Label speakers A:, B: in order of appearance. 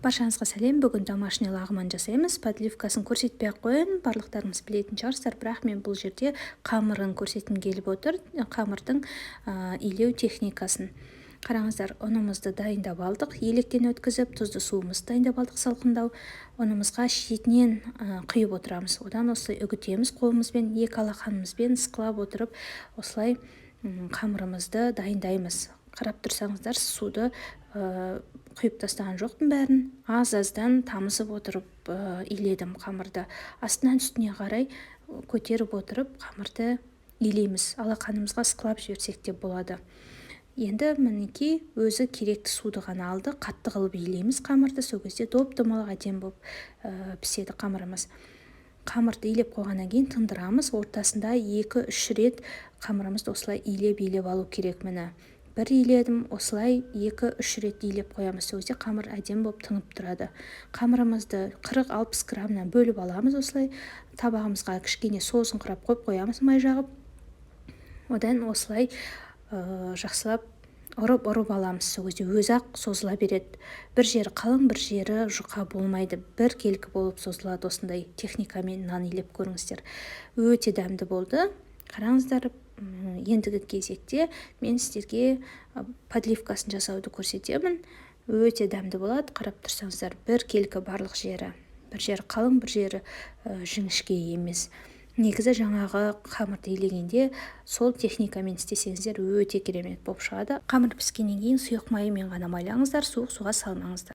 A: Баршаңызға сәлем! Бүгін домашний лағман жасаймыз. Подливкасын көрсетпей ақ қояйын, барлықтарыңыз білетін шығарсыздар, бірақ мен бұл жерде қамырын көрсеткім келіп отыр, қамырдың илеу техникасын. Қараңыздар, ұнымызды дайындап алдық електен өткізіп, тұзды суымызды дайындап алдық салқындау. Ұнымызға шетінен құйып отырамыз, одан осылай үгітеміз қолымызбен, екі алақанымызбен ысқылап отырып, осылай қамырымызды дайындаймыз. Қарап тұрсаңыздар, суды құйып тастаған жоқпын, бәрін аз-аздан тамызып отырып иледім қамырды. Астынан үстіне қарай көтеріп отырып қамырды илейміз, алақанымызға ысқылап жіберсек те болады. Енді, мінекей, өзі керекті суды ғана алды. Қатты қылып илейміз қамырды, сол кезде доп домалақ әдемі болып піседі қамырымыз. Қамырды илеп қойғаннан кейін тындырамыз. Ортасында 2-3 рет қамырымызды осылай илеп-илеп алу керек. Міне, бір иледім, осылай 2-3 рет илеп қоямыз, сол кезде қамыр әдемі болып тынып тұрады. Қамырымызды 40-60 граммнан бөліп аламыз. Осылай табағымызға кішкене созыңқырап қойып қоямыз май жағып. Одан осылай жақсылап ұрып-ұрып аламыз, сол кезде өзі-ақ созыла береді. Бір жері қалың, бір жері жұқа болмайды, біркелкі болып созылады. Осындай техникамен нан илеп көріңіздер, өте дәмді болды. Қараңыздар, ендігі кезекте мен сіздерге подливкасын жасауды көрсетемін. Өте дәмді болады. Қарап тұрсаңыздар, біркелкі барлық жері, бір жері қалың, бір жері жіңішке емес. Негізі жаңағы қамырды илегенде сол техникамен істесеңіздер, өте керемет болып шығады. Қамыр піскеннен кейін сұйық маймен ғана майлаңыздар, суық суға салмаңыздар.